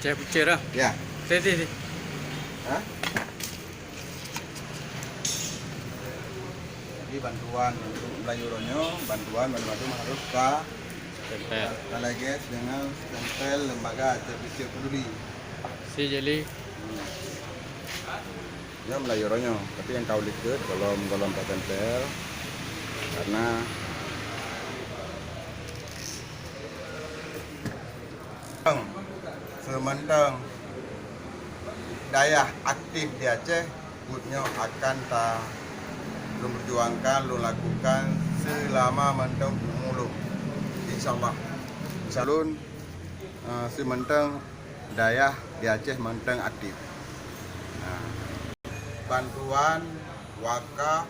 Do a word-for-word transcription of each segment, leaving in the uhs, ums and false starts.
Saya picture lah. Ya. Teh, teh, teh. Ha? Jadi bantuan untuk Melayu uroe nyoe, bantuan bantu-bantu harus ka, ka lagèe dengan stempel Lembaga Aceh Picture Peduli. Si jadi. Hmm. Ya, Melayu uroe nyoe, tapi nyang ka ulikot golom-golom ka stempel. Karena seumantong dayah aktif di Aceh, buet nyoe akan ta lôn perjuangkan, lôn lakukan selama mantong umu lôn. Insyaallah. Insyaallah, eh, seumantong dayah di Aceh mantong aktif. Nah, bantuan, wakaf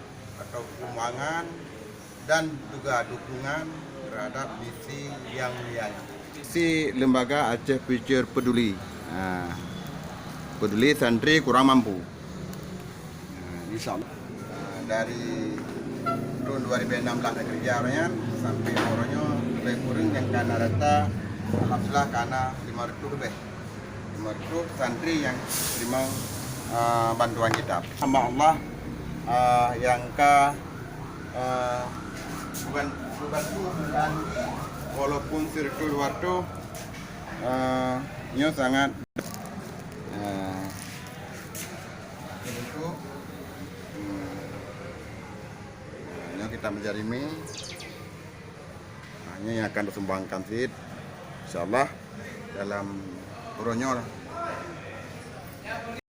atau sumbangan dan juga dukungan terhadap misi yang mulia nyoe. Si Lembaga Aceh Picture Peduli. Ha. Peduli santri kurang mampu. Ha, insyaallah. Ha, dari tahun dua ribu enam belas dah kerja awaknyan sampai uroe nyoe lebih kurang nyang ka na rata, alhamdulillah ka na lima ratus lebih. Lima ratus santri nyang terima, ah, bantuan kitab. Hamba Allah, ah, nyang ka, ah, bukan, bukan tu, bukan, walaupun seratus dua ratus, ah, nyoe sangat, ah, untuk, hmm, nyoe kitab Majarimi. Ha, nyoe nyang akan disumbangkan cit. Insyaallah dalam uroe nyoe lah.